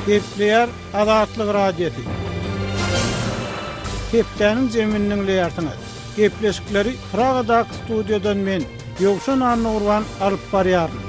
Gepleýär Azatlyk Radiosy. Hepdäniň jemini diňleýärsiňiz. Gepleşikleri Pragadaky studiýadan men, Ýowşan Annagurban alyp barýaryn.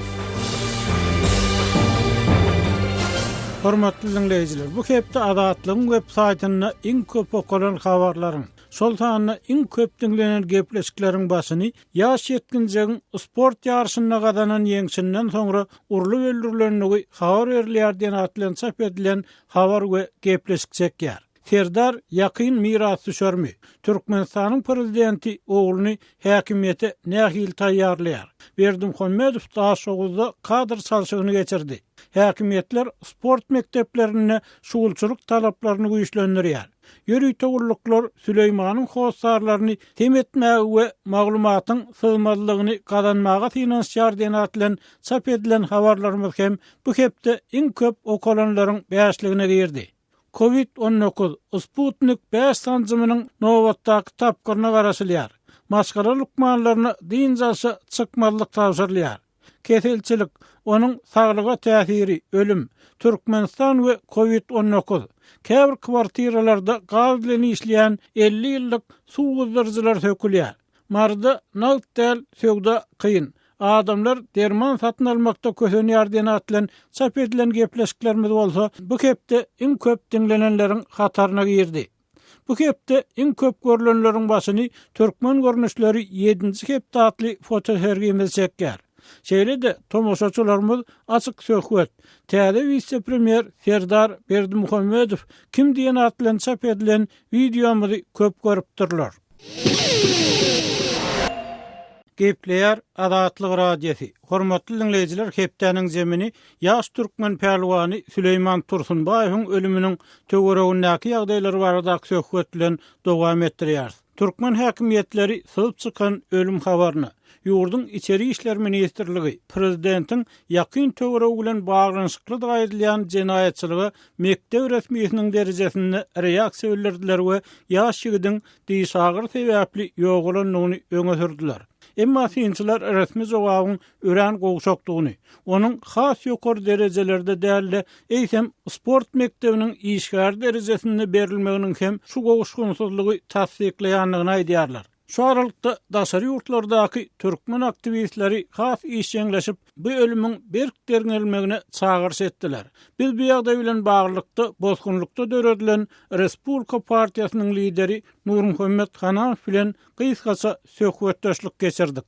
Hormatly diňleýjiler, bu hepde Azatlygyň web saýtynda iň köp okalan habarlaryň, şol sanda iň köp diňlenen gepleşikleriň başyny ýaş ýetginjegiň sport ýaryşynda gazanan ýeňşinden soňra urlup öldürilendigi habar berilýär diýen at bilen çap edilen habar we gepleşik çekýär. Serdar ýakyn mirasdüşermi? Türkmenistanyň prezidenti ogluny häkimiýete nähili taýýarlaýar? Berdimuhamedow Daşoguzda kadr çalşygyny geçirdi. Häkimiýetler sport mekdeplerinde şugulçylyk talaplaryny güýçlendirýär. Ýörite gulluklar Süleýmanyň hossarlaryny sem etmäge we maglumatyň syzmazlygyny gazanmaga synanyşýar diýen at bilen çap edilen habarlarymyz hem bu hepde iň köp okalanlaryň bäşligine girdi. Covid 19, Sputnik bäş sanjymynyň nobatdaky tapgyryna garaşylýar. Maşgala lukmanlaryna dynç alşa çykmazlyk tabşyrylýar. Keselçilik, onuň saglyga täsiri, ölüm, Türkmenistan we Covid 19. Käbir kwartiralarda gaz bilen işleýän 50 ýyllyk suw gyzdyryjylar sökülýär. Maryda nagt däl söwda kyn. Adamlar derman satyn almakda kösenýär diýen at bilen çap edilen gepleşiklerimiz bolsa bu hepde iň köp diňlenenleriň hataryna girdi. Bu hepde iň köp görlenleriň başyny Türkmen görnüşleri ýedinji hepde atly fotosergimiz çekýär. Şeýle-de tomaşaçylarymyz Açyk söhbet, Täze wise-premýer Serdar Berdimuhamedow kim diýen at bilen çap edilen wideomyzy köp görüpdirler. Gepleýär Azatlyk Radiosy. Hormatly diňleýjiler hepdäniň zemini ýaş türkmen pälwany Süleýman Tursunbaýewiň ölüminiň töweregindäki ýagdaýlar baradaky söhbet bilen dowam etdirýäris. Türkmen häkimiýetleri syzyp çykan ölüm habaryna, ýurduň Içeri işler ministrligi, prezidentiň ýakyn töweregi bilen baglanyşyklydygy aýdylýan jenaýatçylyga mekdep resmisiniň derejesinde reaksiýa bildirdiler we ýaş ýigidiň dişagyry sebäpli ýogalandygyny öňe sürdüler. Emma synçylar resmi jogabyň örän gowşakdygyny, onuň has ýokary derejelerde däl-de, eýsem, sport mekdebiniň işgäri derejesinde berilmeginiň hem şu gowuşgynsyzlygy tassyklaýandygyny aýdýarlar. Şu aralykda, daşary ýurtlardaky türkmen aktiwistleri has işjeňleşip, bu ölümiň berk derňelmegine çagyryş etdiler. Biz bu ýagdaý bilen baglylykda bosgunlykda döredilen Respublika partiýasynyň lideri Nurmuhammet Hananow bilen gysgaça söhbetdeşlik geçirdik.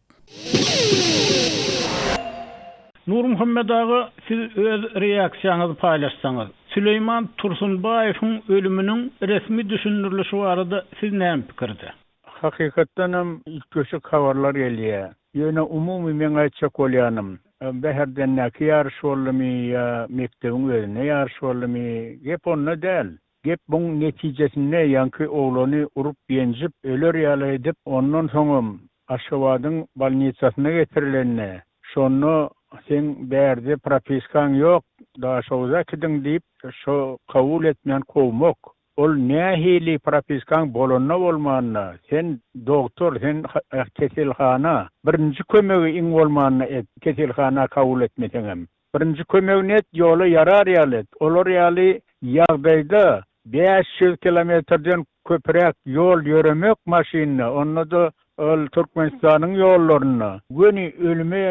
Nurmuhammet aga, siz öz reaksiýaňyzy paýlaşsaňyz. Süleýman Tursunbaýewiň ölüminiň resmi düşündirilişi barada siz näme pikirde? Hakykatdanam üýtgeşik habarlar gelýär. Ýöne umumy meň aýtjak bolýanym, Bäherdendäki ýaryş boldumy ýa mekdebiň özünde ýaryş boldumy, gep onda däl. Gep muň netijesinde ýaňky oglany urup-ýenjip, öler ýaly edip, ondan soňam Aşgabadyň bolnisasyna getirilende, şonda seň bärde propiskaň ýok, Daşoguza äkidiň diýip, şo kabul etmän kowmak. Ol nähili propiskaň bolanda-bolmanda, sen dogtor, sen keselhana, birinji kömegi iň bolmanda et, keselhana kabul etmeseňem. Birinji kömegini et, ýola ýarar ýaly et. Olar ýaly ýagdaýda 500 kilometrden köpräk ýol ýöremek maşynda, onda-da ol Türkmenistanyň ýollarynda, göni ölüme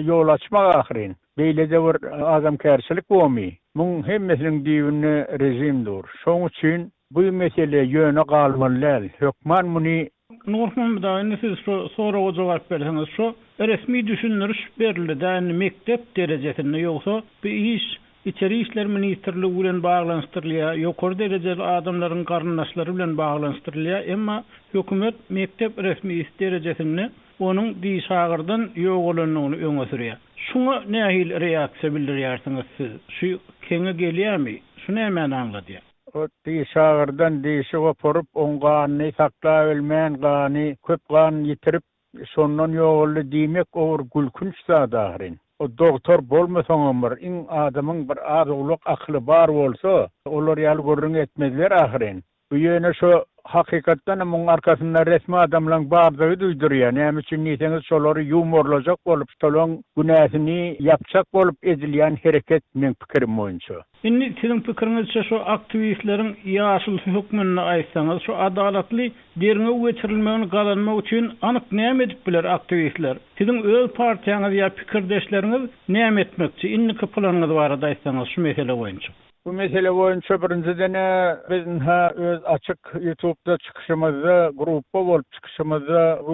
ýol açmak ahyryn. Beýle-de bir adamkärçilik bormy? Muň hemmesiniň düýbünde režim dur. Şoň üçin bu mesele ýöne galmaly däl. Hökman muny Nurmuhammet aga indi siz şu soraga jogap berseňiz şu resmi düşündiriş berildi-dä indi mekdep derejesinde ýogsa bu iş içeri işler ministrligi bilen baglanyşdyrylýar ýokary derejeli adamlaryň garyndaşlary bilen baglanyşdyrylýar emma hökümet mekdep resmisi derejesinde onuň dişagyrdan ýogalandygyny öňe sürýär şuňa nähili reaksiýa bildirýärsiňiz siz şu heňe gelýärmi şu nämäni aňladýar. O dişagyrdan dişi goparyp, oň ganyny saklabilmän, gany, köp gan ýitirip, şondan ýogaldy diýmek o bir gülkünç zat ahyryn. O dogtor bolmasaňam bir, iň adamyň bir az-owlak akyly bar bolsa, olar ýaly gürrüň etmezler ahyryn. Bu ýöne şo. hakykatdanam muň arkasynda resmi adamlaň bardygy duýdurýar. Näme üçin diýseňiz şolary ýumorlajak bolup, şolaň günäsini ýapjak bolup edilýän hereket meň pikirim boýunça. Indi siziň pikiriňizçe şu aktiwistleriň ýaşulusy hökmünde aýtsaňyz, şu adalatly derňew geçirilmegini gazanmak üçin anyk näme edip biler aktiwistler? Siziň öz partiýaňyz ýa pikirdeşleriňiz näme etmekçi? Indiki planyňyz barada aýtsaňyz şu mesele boýunça. Bu mesele boýunça birinjiden-ä biz ynha öz açyk ýutubda çykyşymyzda, grupba bolup çykyşymyzda bu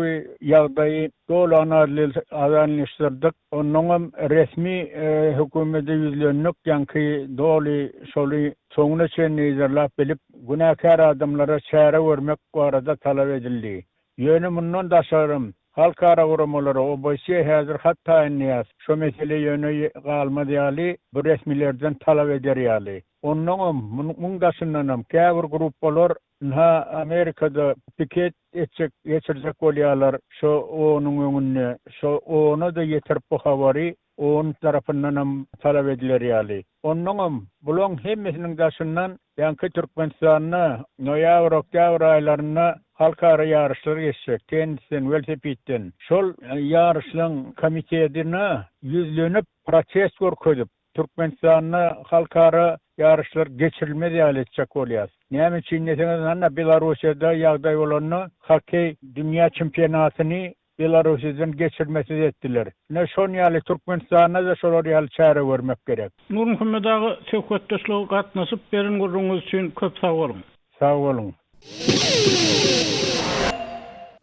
ýagdaýy doly analizleşdirdik. Onnoňam resmi hökümede ýüzlendik, ýaňky doly şoly soňuna çenli yzarlap bilip, günäkär adamlara çäre görmek barada talap edildi. Ýöne mundan daşarym, halkara guramalara, OBSE häzir hat taýynlaýas, şo mesele ýöne galmaz ýaly, bu resmilerden talap eder ýaly. Onnoňam, muň daşyndanam, käbir gruppalar, ynha, Amerikada piket etjek, geçirjek bolýarlar şo OON-yň öňünde, şo OON-a-da ýetirip bu habary, OON tarapyndanam talap ediler ýaly. Onnoňam, bulaň hemmesiniň daşyndan ýaňky Türkmenistanda noýabr, oktýabr aýlarynda halkara ýaryşlar geçjek, tennisden, welosipedden. Şol ýaryşlaň komitedine ýüzlenip, protest görkezip, Türkmenistanda halkara ýaryşlar geçirilmez ýaly etjek bolýas. Näme üçin diýseňiz, ana Belarussiýada ýagdaý bolanda hokkeý dünýä çempionatyny Belarussiýadan geçirmesiz etdiler. Ine şon ýaly Türkmenistanda-da şolar ýaly çäre görmek gerek. Nurmuhammet aga söhbetdeşlige gatnaşyp beren gürrüňiňiz üçin köp sag boluň. Sag boluň.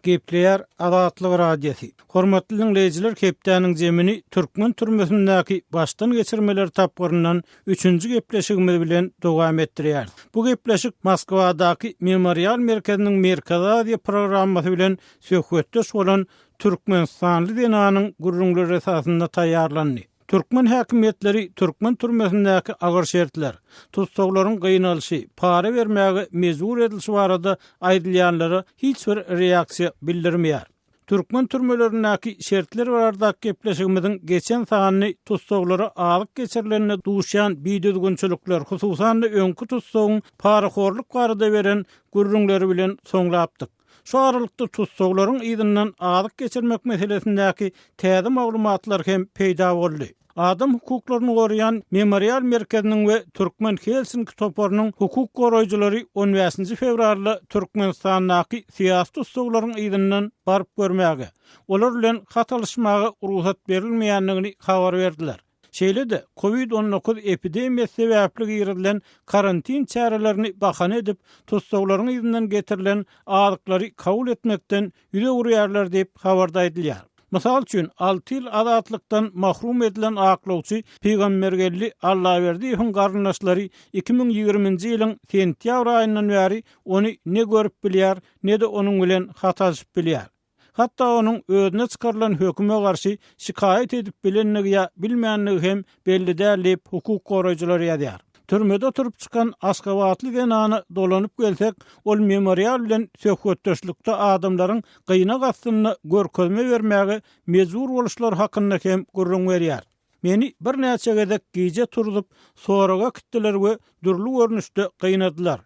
Gepleýär Azatlyk Radiosy. Hormatly diňleýjiler hepdäniň zemini türkmen türmesindäki başdan geçirmeler tapgyryndan üçünji gepleşigimiz bilen dowam etdirýäris. Bu gepleşik Moskwadaky Memorial merkeziniň Merkezi Aziýa programmasy bilen söhbetdeş bolan türkmenistanly zenanyň gürrüňleri esasynda taýýarlandy. Türkmen häkimiýetleri türkmen türmesindäki agyr şertler, tussaglaryň gynalyşy, para bermäge mejbur edilişi barada aýdylýanlara hiç bir reaksiýa bildirmeýär. Türkmen türmelerindäki şertler baradaky gepleşigimiziň geçen sanyny tussaglara azyk geçirilende duşýan bidüzgünçilikler, hususan-da öňki tussagyň parahorluk barada beren gürrüňleri bilen soňlapdyk. Şu aralykda tussaglaryň yzyndan azyk geçirmek meselesindäki täze maglumatlar hem peýda boldy. Adam hukuklaryny goraýan Memorial merkeziniň we Türkmen Helsinki toparynyň hukuk goraýjylary on bäşinji fewralda Türkmenistandaky syýasy tussaglaryň yzyndan baryp görmäge, olar bilen hat alyşmaga rugsat berilmeýändigini habar berdiler. Şeýle-de, Covid 19 epidemiýasy sebäpli girizilen karantin çärelerini bahana edip, tussaglaryň yzyndan getirilen azyklary kabul etmekden ýüz öwürýärler diýip, habarda aýdylýar. Mysal üçin, alty ýyl azatlykdan mahrum edilen aklawçy Pygambergeldi Allaberdiýewiň garyndaşlary 2020-nji ýylyň sentýabr aýyndan bäri ony ne görüp bilýär, ne-de onuň bilen hat alşyp bilýär. Hatda onuň özüne çykarylan höküme garşy şikaýat edip bilendigi ýa bilmändigi hem belli däl diýip, hukuk goraýjylar ýazýar. Türmede oturyp çykan aşgabatly zenana dolanyp gelsek, ol Memorial bilen söhbetdeşlikde adamlaryň gynag astynda görkezme bermäge mejbur boluşlary hakynda hem gürrüň berýär. Meni birnäçe gezek gije turzup, soraga äkitdiler we dürli görnüşde gynadylar.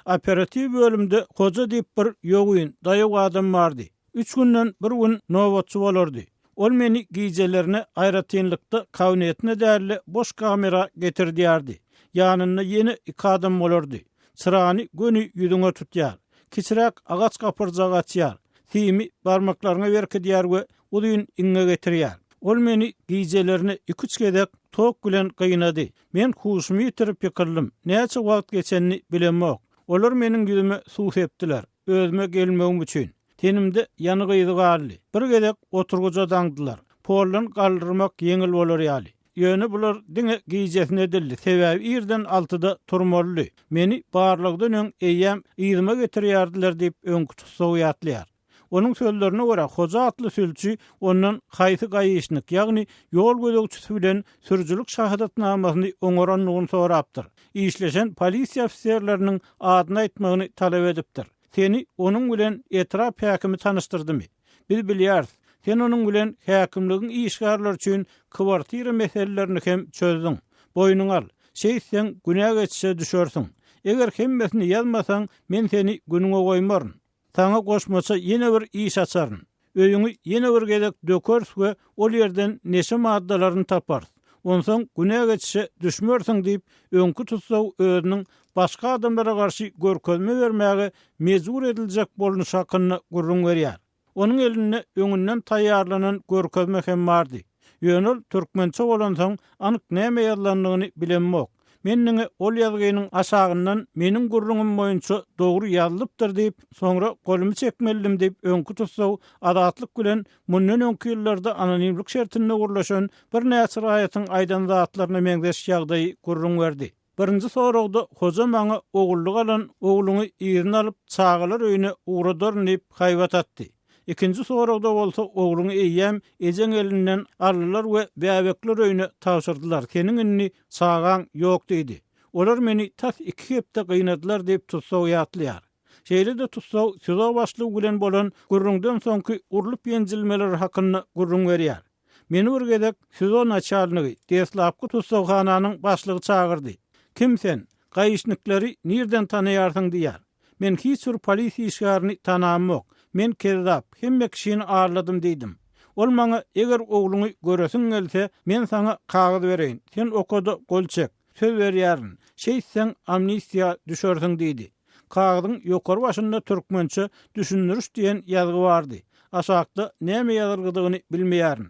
Operatiw bölümde Hoja diýip bir ýogyn, daýaw adam bardy. Üç günden bir gün nobatçy bolardy. Ol meni gijelerine aýratynlykda kabinetine däl-de boş kamera getirdýärdi. Ýanynda ýene iki adam bolardy. Çyrany göni ýüzüňe tutýar. Kiçiräk agaç gapyrjagy açýar. Simi barmaklaryňa berkidýär we uzyn iňňe getirýär. Ol meni gijelerine iki-üç gezek tok bilen gynady. Men huşumy ýitirip ýykyldym. Näçe wagt geçenini bilemok. Olar meniň ýüzüme suw sepdiler. Özüme gelmegim üçin. Tenimde ýanyk yzy galdy. Bir gezek oturgyja daňdylar. Poldan galdyrmak ýeňil bolar ýaly. Ýöne bular diňe gijesine edildi, sebäbi irden altyda turmalydy. Meni barlagdan öň eýýäm yzyma getirýärdiler diýip, öňki tussag ýatlaýar. Onuň sözlerine görä, Hoja atly sülçi ondan haýsy gaişnik, ýagny ýol gözegçisi bilen sürüjilik şahadatnamasyny oňarandygyny sorapdyr. Işleşen polisiýa ofiserleriniň adyny aýtmagyny talap edipdir. Seni onuň bilen etrap häkimi tanyşdyrdymy? Biz bilýäris, sen onuň bilen häkimligiň işgärleri üçin kwartira meselelerini hem çözdüň. Boýnuňa al, şeýtseň günä geçişe düşersiň. Eger hemmesini ýazmasaň, men seni günüňe goýmaryn. Saňa goşmaça ýene bir iş açaryn. Öýüňi ýene bir gezek dökeris we ol ýerden neşe maddalaryny taparys. Onsoň günä geçişe düşmersiň diýip, öňki tussag özüniň başga adamlara garşy görkezme bermäge mejbur ediljek bolnuşy hakynda gürrüň berýär. Onuň elinde öňünden taýýarlanan görkezme hem bardy. Ýöne ol türkmençe bolansoň, anyk näme ýazylandygyny bilemok. Men diňe ol ýazgynyň aşagyndan meniň gürrüňim boýunça dogry ýazylypdyr diýip, soňra golumy çekmelidim diýip, öňki tussag Azatlyk bilen mundan öňki ýyllarda anonimlik şertinde gürleşen birnäçe raýatyň aýdan zatlaryna meňzeş ýagdaýy gürrüň berdi. Birinji soragda hoja maňa ogullyk alan ogluňy yzyna alyp çagalar öýüne ugradaryn diýip haýbat atdy. Ikinji soragda bolsa ogluňy eýýäm ejeň elinden aldylar we bäbekler öýüne tabşyrdylar seniň indi çagaň ýok diýdi. Olar meni tas iki hepde gynadylar diýip tussag ýatlaýar. Şeýle-de tussag SIZO başlygy bilen bolan gürrüňden soňky urlup-ýenjilmeler hakynda gürrüň berýär. Meni bir gezek SIZO naçalnigi, deslapky tussaghananyň başlygy çagyrdy. Kim sen? Gaişnikleri nirden tanaýarsyň diýýär. Men hiç bir polisiýa işgärini tanamok. Men kezzap, hemme kişini aldadym diýdim. Ol maňa eger ogluňy göresiň gelse, men saňa kagyz bereýin, sen oka-da gol çek. Söz berýärin, şeýtseň amnistiýa düşersiň diýdi. Kagyzyň ýokary başynda türkmençe Düşündiriş diýen ýazgy bardy. Aşakda näme ýazylgydygyny bilmeýärin.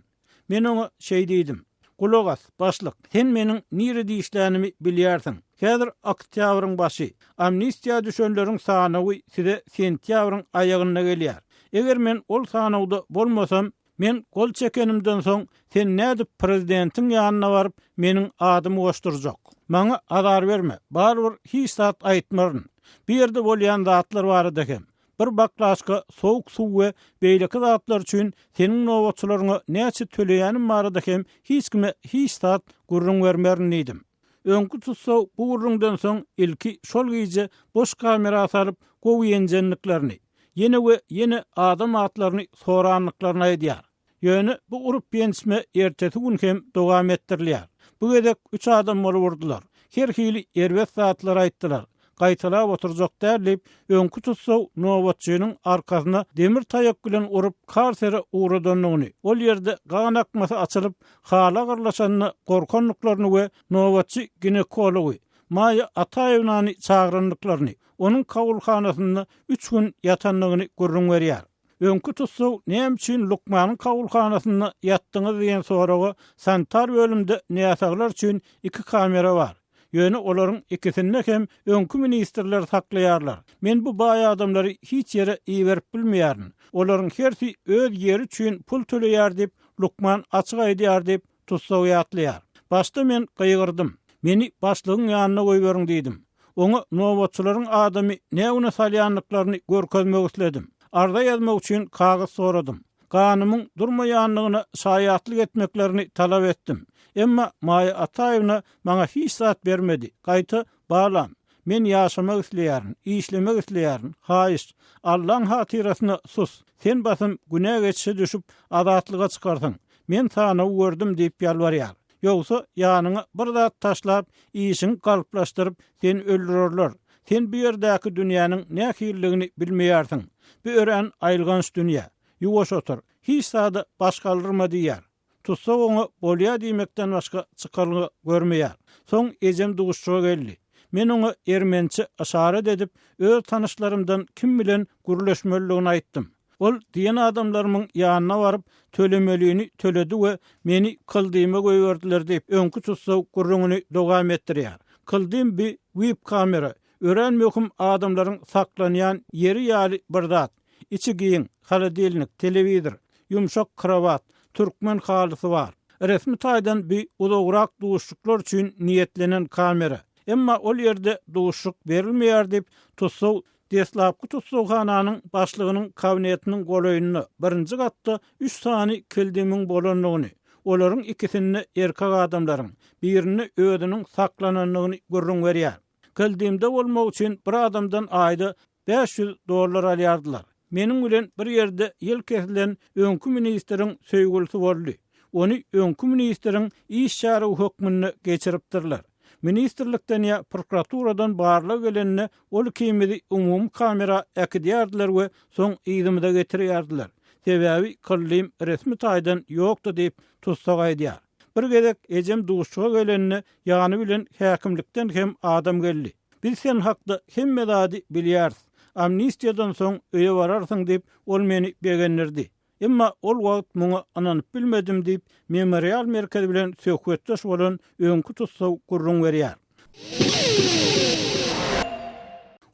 Men oňa şeý diýdim, Gulak as, başlyk, sen meniň nirede işlänimi bilýärsiň. Häzir oktýabryň başy. Amnistiýa düşenleriň sanawy size sentýabryň aýagynda gelýär. Eger men ol sanawda bolmasam, Men gol çekenimden soň, sen nädip prezidentiň ýanyna baryp, meniň adymy goşdurjak? Maňa azar berme, barybir hiç zat aýtmaryn. Bu ýerde bolýan zatlar barada hem. Bir baklaşka sowuk suw we beýleki zatlar üçin seniň nobatçylaryňa näçe töleýänim barada hem hiç kime hiç zat gürrüň bermerin diýdim. Öňki tussag bu gürrüňden soň ilki şol gije boş kamera salyp gowy ýenjenliklerini, ýene we ýene adam atlaryny sorandyklaryny aýdýar. Ýöne bu urup-ýençme ertesi gün hem dowam etdirilýär. Bu gezek üç adam bolup urdular. Her hili erbet zatlar aýtdylar. Gaýtalap oturjak däl diýip, öňki tussag nobatçynyň arkasyna demir taýak bilen urup, karsere ugradandygyny, ol ýerde gan akmasy açylyp, haly agyrlaşanda gorkandyklaryny we nobatçy ginekology Maýa Ataýewnany çagyrandyklaryny, onuň kabulhanasynda üç gün ýatandygyny gürrüň berýär. Öňki tussag näme üçin lukmanyň kabulhanasynda ýatdyňyz diýen soraga sanitar bölümde näsaglar üçin iki kamera bar. Ýöne olaryň ikisinde hem öňki ministrleri saklaýarlar. Men bu baý adamlary hiç ýere iberip bilmeýärin. Olaryň hersi öz ýeri üçin pul töleýär diýip, lukman açyk aýdýar diýip, tussag ýatlaýar. Başda men gygyrdym. Meni başlygyň ýanyna goýberiň diýdim. Oňa nobatçylaryň adamy nä güne salýandyklaryny görkezmek isledim. Arza ýazmak üçin kagyz soradym. Ganymyň durmaýandygyna şaýatlyk etmeklerini talap etdim. Emma Maýa Ataýewna maňa hiç zat bermedi. Gaýta, Balam, men ýaşamak isleýärin, işlemek isleýärin, haýyş, Allaň hatyrasyna sus, sen basym günä geçişe düşüp, azatlyga çykarsyň. Men sanawy gördüm diýip ýalbarýar. Ýogsa, ýanyňa bir zat taşlap, işiňi galplaşdyryp, seni öldürerler. Sen bu ýerdäki dünýäniň nähilidigini bilmeýärsiň. Bu örän aýylganç dünýä. Ýuwaş otur, hiç zada baş galdyrma diýýär. Tussag oňa bolýa diýmekden başga çykalga görmeýär. Soň ejem duşuşyga geldi. Men oňa ermeniçe yşarat edip, öz tanyşlarymdan kim bilen gürleşmelidigini aýtdym. Ol diýen adamlarymyň ýanyna baryp, tölemelini töledi we meni Kyldime goýberdiler diýip, öňki tussag gürrüňini dowam etdirýär. Kyldym bi wip kamera, örän möhüm adamlaryň saklanýan ýeri ýaly bir zat. Içi giň, holodilnik, telewizor, ýumşak krowat, türkmen halysy bar. Resmi taýdan bi uzagrak duşuşyklar üçin niýetlenen kamera. Emma ol ýerde duşuşyk berilmeýär diýip, tussag Deslapky tussaghananyň başlygynyň kabinetiniň golaýynda, birinji gatda üç sany kildimiň bolandygyny, olaryň ikisinde erkek adamlaryň, birinde özüniň saklanandygyny gürrüň berýär. Kildimde bolmak üçin bir adamdan aýda 500 dollar alýardylar. Meniň bilen bir ýerde ýyl kesilen öňki ministriň söýgülisi boldy. Ony öňki ministriň iş şärigi hökmünde geçiripdirler. Ministrlikden ýa prokuraturadan barlag gelende ol ikimizi umumy kamera äkidýärdiler we soň yzymyza getirýärdiler. Sebäbi Kyllym resmi taýdan ýokdy diýip, tussag aýdýar. Bir gezek ejem duşuşyga gelende ýany bilen häkimlikden hem adam geldi. Biz sen hakda hemme zady bilýäris. Amnistiýadan soň öýe bararsyň diýip, ol meni begendirdi. Emma ol wagt muňa ynanyp bilmedim diýip, Memorial merkezi bilen söhbetdeş bolan öňki tussag gürrüň berýär.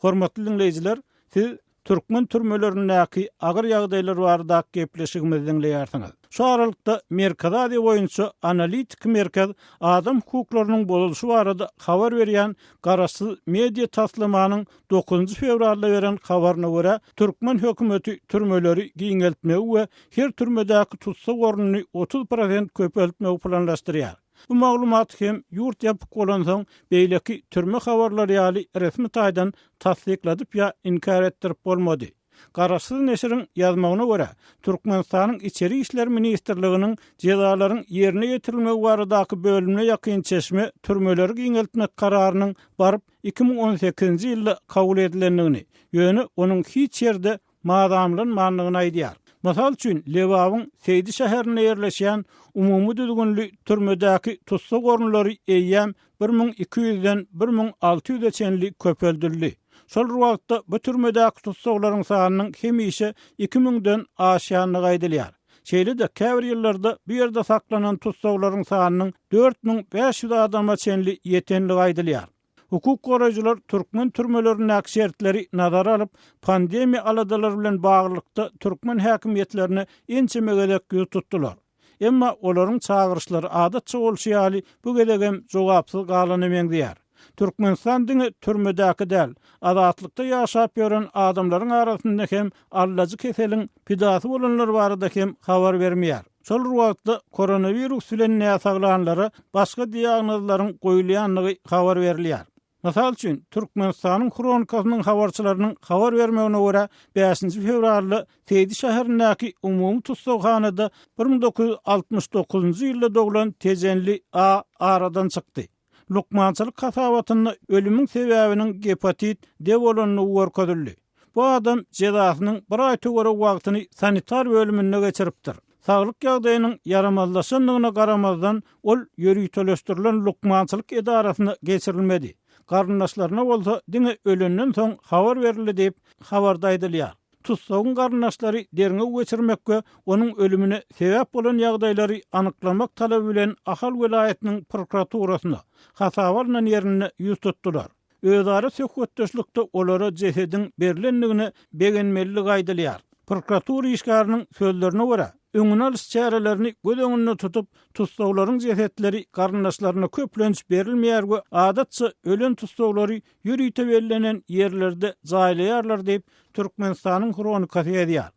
Hormatly diňleýjiler, siz Türkmen türmelerindäki agyr ýagdaýlar baradaky gepleşigimizi diňleýärsiňiz. Şu aralykda, Merkezi Aziýa boýunça analitiki merkez adam hukuklarynyň bozulyşy barada habar berýän garaşsyz media taslamanyň dokuzynjy fewralda beren habaryna görä, türkmen hökümeti türmeleri giňeltmegi we her türmedäki tussag ornuny 30 prosent köpeltmegi planlaşdyrýar. Bu maglumat hem ýurt ýapyk bolansoň, beýleki türme habarlary ýaly resmi taýdan tassykladyp ýa inkär etdirip bolmady. Garaşsyz neşiriň ýazmagyna görä, Türkmenistanyň Içeri işler ministrliginiň jezalaryň ýerine ýetirilmegi baradaky bölümine ýakyn çeşme türmeleri giňeltmek kararynyň baryp 2018-nji ýylda kabul edilendigini, ýöne onuň hiç ýerde mazamlanmandygyny aýdýar. Mysal üçin, Lebabyň Seýdi şäherinde ýerleşýän umumy düzgünli türmedäki tussag orunlary eýýäm 1200-den 1600-e çenli köpeldildi. Şol bir wagtda, bu türmedäki tussaglaryň sanynyň hemişe iki müňden aşýandygy aýdylýar. Şeýle-de, käbir ýyllarda bu ýerde saklanan tussaglaryň sanynyň 4500 adama çenli ýetendigi aýdylýar. Hukuk goraýjylar türkmen türmelerindäki şertleri nazara alyp, pandemiýa aladalary bilen baglylykda türkmen häkimiýetlerine ençeme gezek ýüz tutdular. Emma olaryň çagyryşlary adatça bolşy ýaly bu gezegem jogapsyz galana meňzeýär. Türkmenistan diňe türmedäki däl, azatlykda ýaşap ýören adamlaryň arasynda hem allajy keseliň pidasy bolanlar barada hem habar bermeýär. Şol bir wagtda, koronawirus bilen näsaglanlara başga diagnozlaryň goýulýandygy habar berilýär. Mysal üçin, Türkmenistanyň Hronikasynyň habarçylarynyň habar bermegine görä, bäşinji fewralda Seýdi şäherindäki umumy tussaghanada 1969-njy ýylda doglan tejenli A. aradan çykdy. Lukmançylyk hasabatynda ölümiň sebäbiniň gepatit D bolandygy görkezildi. Bu adam jezasynyň bir aý töweregi wagtyny sanitar bölüminde geçiripdir. Saglyk ýagdaýynyň ýaramazlaşandygyna garamazdan, ol ýöriteleşdirilen lukmançylyk edarasyna geçirilmedi. Garyndaşlaryna bolsa diňe ölenden soň habar berildi diýip, habarda aýdylýar. Tussagyň garyndaşlary derňew geçirmek we onuň ölümine sebäp bolan ýagdaýlary anyklamak talaby bilen Ahal welaýatynyň prokuraturasyna, hasaba alnan ýerinde ýüz tutdular. Özara söhbetdeşlikde olara jesediň berlendigine begenmelidigi aýdylýar. Prokuratura işgäriniň sözlerine görä, öňüni alyş çärelerini göz öňünde tutup, tussaglaryň jesetleri garyndaşlaryna köplenç berilmeýär we adatça ölen tussaglary ýörite bellenen ýerlerde jaýlaýarlar diýip, Türkmenistanyň Hronikasy ýazýar.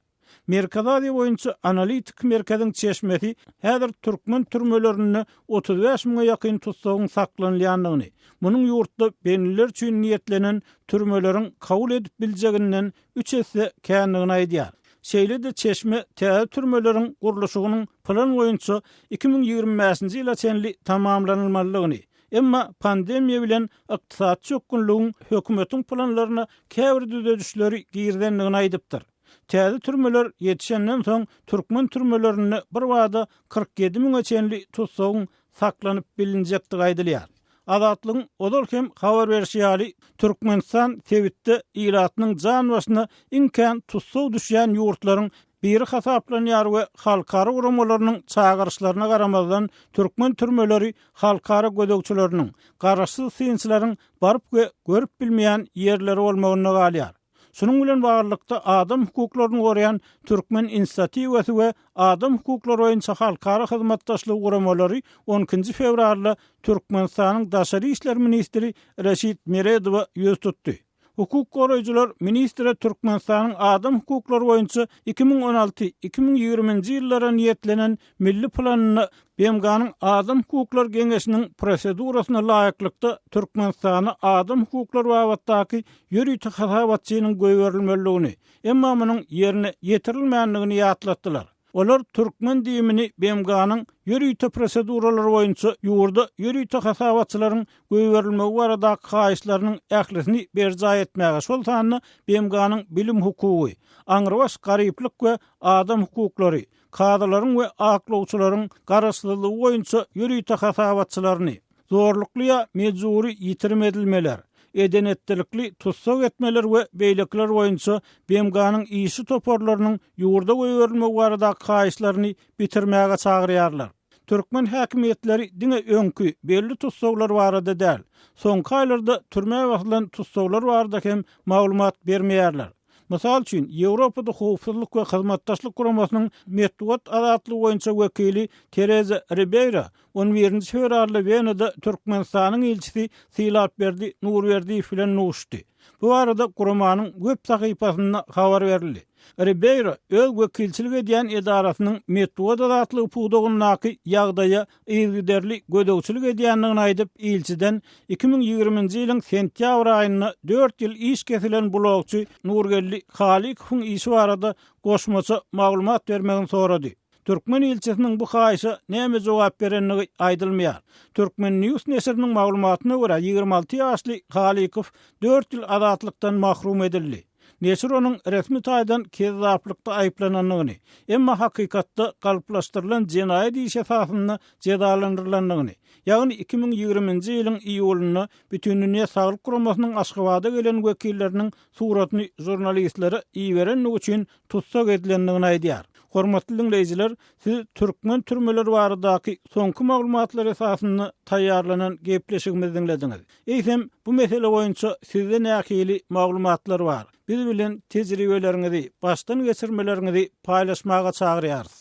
Merkezi Aziýa boýunça analitik merkeziň çeşmesi häzir türkmen türmelerinde 35 müňe ýakyn tussagyň saklanylýandygyny, munuň ýurtda bendiler üçin niýetlenen türmeleriň kabul edip biljeginden üç esse kändigini aýdýar. Şeýle-de çeşme täze türmeleriň gurluşygynyň plan boýunça 2025-nji ýyla çenli tamamlanylmalydygyny, emma pandemiýa bilen ykdysady çökgünligiň hökümetiň planlaryna käbir düzedişleri girizendigini aýdypdyr. Täze türmeler ýetişenden soň türkmen türmelerinde birbada 47 müňe çenli tussagyň saklanyp bilinjekdigi aýdylýar. Azatlygyň ozal hem habar berşi ýaly, Türkmenistan sebitde ilatynyň jan başyna iň kän tussag düşýän ýurtlaryň biri hasaplanýar we halkara guramalarynyň çagyryşlaryna garamazdan türkmen türmeleri halkara gözegçileriniň, garaşsyz synçylaryň baryp we görüp bilmeýän ýerleri bolmagynda galýar. Şunuň bilen baglylykda, adam hukuklaryny goraýan Türkmen inisiatiwasy we Adam hukuklary boýunça halkara hyzmatdaşlygy guramalary on ikinji fewralda Türkmenistanyň daşary işler ministri Reşit Meredowa ýüz tutdy. Hukuk goraýjylar ministre Türkmenistanyň adam hukuklary boýunça 2016, 2020-nji ýyllara niýetlenen milli planynda BMG-niň Adam hukuklary geňeşiniň prosedurasyna laýyklykda Türkmenistana adam hukuklary babatdaky ýörite hasabatçynyň goýberilmelidigini, emma munuň ýerine ýetirilmändigini ýatlatdylar. Olar türkmen DIM-ini BMG-niň ýörite proseduralary boýunça ýurda ýörite hasabatçylaryň goýberilmegi baradaky haýyşlarynyň ählisini berjaý etmäge, şol sanda BMG-niň bilim hukugy, aňrybaş garyplyk we adam hukuklary, kazylaryň we aklawçylaryň garaşsyzlygy boýunça ýörite hasabatçylaryny, zorlukly ýa mejbury ýitirim edilmeler, eden-etdilikli tussag etmeler we beýlekiler boýunça BMG-niň işçi toparlarynyň ýurda goýberilmegi baradaky haýyşlaryny bitirmäge çagyrýarlar. Türkmen häkimiýetleri diňe öňki, belli tussaglar barada däl, soňky aýlarda türmä basylan tussaglar barada hem maglumat bermeýärler. Mysal üçin, Ýewropada Howpsuzlyk we Hyzmatdaşlyk Guramasynyň metbugat azatlygy boýunça wekili Tereza Ribeýra on birinji fewralda Wenada Türkmenistanyň ilçisi Sylapberdi Nurberdiýew bilen duşuşdy. Bu barada guramanyň web sahypasynda habar berildi. Ribeýro öz wekilçilik edýän edarasynyň metbugat azatlygy pudagyndaky ýagdaýa yzygiderli gözegçilik edýändigini aýdyp, ilçiden 2020-nji ýylyň sentýabr aýynda dört ýyl iş kesilen blogçy Nurgeldi Halykowyň işi barada goşmaça maglumat bermegini sorady. Türkmen ilçisiniň bu haýyşa näme jogap berendigi aýdylmaýar. Turkmen. News neşiriniň maglumatyna görä, 26 ýaşly Halykow dört ýyl azatlykdan mahrum edildi. Neşir onuň resmi taýdan kezzaplykda aýyplanandygyny, emma hakykatda galplaşdyrylan jenaýat işi esasynda jezalandyrylandygyny, ýagny 2020-nji ýylyň iýulynda Bütindünýä saglyk guramasynyň Aşgabada gelen wekilleriniň suratyny žurnalistlere iberendigi üçin tussag edilendigini aýdýar. Hormatly diňleýjiler, siz türkmen türmeleri baradaky soňky maglumatlar esasynda taýýarlanan gepleşigimizi diňlediňiz. Eýsem, bu mesele boýunça sizde nähili maglumatlar bar? Biz bilen tejribeleriňizi, başdan geçirmeleriňizi paýlaşmaga çagyrýarys.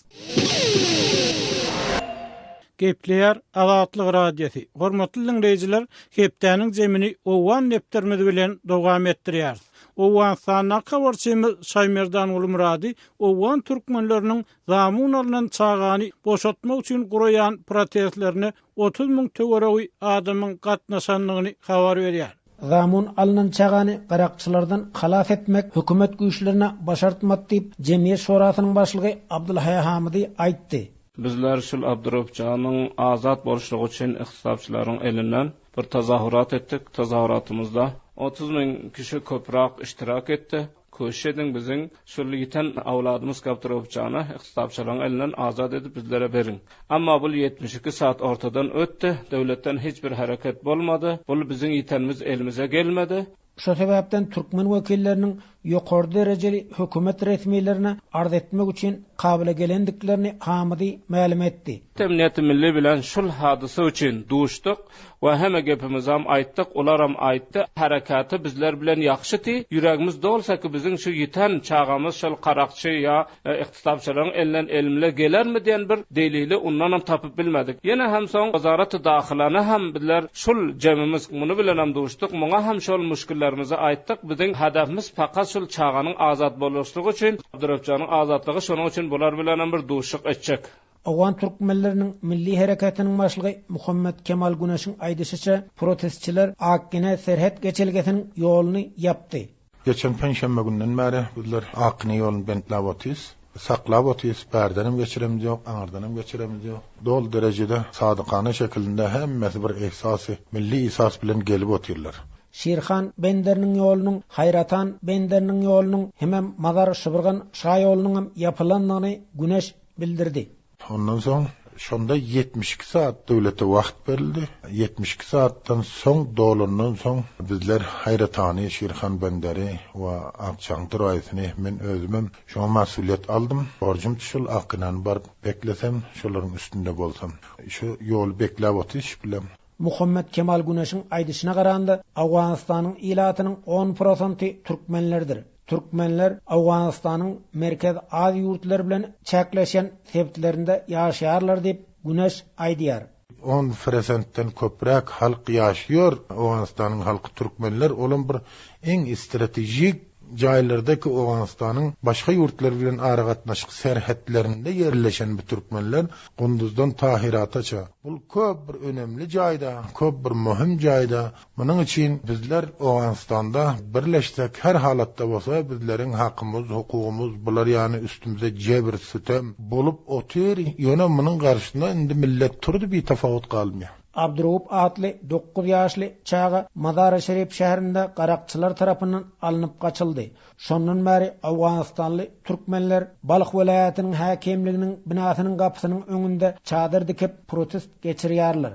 Gepleýär Azatlyk Radiosy. Hormatly diňleýjiler, hepdäniň jemini Owgan depderimiz bilen dowam etdirýäris. Owganystandaky habarçymyz Şaýmerdan Gulmyrady owgan türkmenleriniň zamun alnan çagany boşatmak üçin guraýan protestlerine 30 müň töweregi adamyň gatnaşandygyny habar berýär. Zamun alnan çagany garakçylardan halas etmek hökümet güýçlerine başartmady diýip, Jemgyýet şurasynyň başlygy Abdulhaýa Hamydy aýtdy. Bizler şul Abdurupjanyň azat boluşlygy üçin yhtisapçylaryň elinden bir tazahurat etdik. Tazahuratymyzda 30 müň kişi köprak iştirak etdi. Köşüş ediň biziň şul ýiten awladymyz Gabdurupjany yhtisapçylaryň elinden azat edip bizlere beriň. Emma bul 72 saat ortadan ötdi. Döwletden hiç bir hereket bolmady. Bul biziň ýitenimiz elimize gelmedi. Şo sebäpden türkmen wekilleriniň ýokary derejeli hökümet resmilerine arz etmek üçin Kabula gelendiklerini Hamydy mälim etdi. Emniýeti Milli bilen şul hadysa üçin duşduk we heme gepimizam aýtdyk, olaram aýtdy, hereketi bizler bilen ýagşydy, ýüregimiz dolsa ki biziň şu ýiten çagamyz şol garakçy ýa Yhtisapçylaryň elinden elmle gelermi diýen bir delili undanam tapyp bilmedik. Ýene hem soň Wezaraty Dahylany hem bizler şul jemimiz muny bilenem duşduk, muňa hem şol muşkillerimizi aýtdyk, biziň hedefimiz pakat şul çaganyň azat boluşlygy üçin, Abdurepjanyň azatlygy şonuň üçin bular bilenem bir duşuk etjek. Owgan türkmenleriniň milli hereketiniň başlygy Muhammet Kemal Güneşiň aýdyşyça, protestçiler Akgine serhet geçelgesiniň ýoluny ýapdy. Geçen penşenbe günden bäri bizler Akgine ýoluny bentläp otyrys. Saklap otyrys, bärdenem geçiremiz ýok, aňyrdanam geçiremiz ýok. Doly derejede sadykana şekilinde hemmesi bir ehsasy, milli ihsas bilen gelip otyrlar. Şirhan benderiniň ýolunyň, Haýratan benderiniň ýolunyň hemem Mazar-Şybyrgan şaýolunyňam ýapylandygyny Güneş bildirdi. Ondan soň şonda 72 saat döwlete wagt berildi. 72 saatdan soň dolandan soň bizler Haýratany, Şirhan Benderi we Akçaň Duraýsyny men özümem şoňa masulyýet aldym. Borjum şol Akgynany baryp beklesem, şolaryň üstünde bolsam. Şu ýoly bekläp otyrys bilem. Muhammet Kemal Güneşiň aýdyşyna garanda, Owganystanyň ilatynyň on prosenty türkmenlerdir. Türkmenler Owganystanyň Merkezi Aziýa ýurtlary bilen çäkleşýän sebitlerinde ýaşaýarlar diýip, Güneş aýdýar. On prosentden köpräk halk ýaşaýar Owganystanyň halky türkmenler olam bir iň strategik. jaýlarda ki Owganystanyň başga ýurtlar bilen aragatnaşyk serhetlerinde ýerleşen bu türkmenler Gunduzdan ta Hirataça. Bul köp bir önemli jaýda, köp bir möhüm jaýda. Munuň üçin bizler Owganystanda birleşsek her halatda bolsa bizleriň hakymyz, hukugymyz bular ýany üstümize jebir, sütem bolup otyr. Ýöne munuň garşysyna indi millet turdy bitafawut galmaýar. Abduraup atly dokuz ýaşly çaga Mazary-Şerif şäherinde garakçylar tarapyndan alnyp gaçyldy. Şondan bäri owganystanly türkmenler Balh welaýatynyň häkimliginiň binasynyň gapysynyň öňünde çadyr dikip, protest geçirýärler.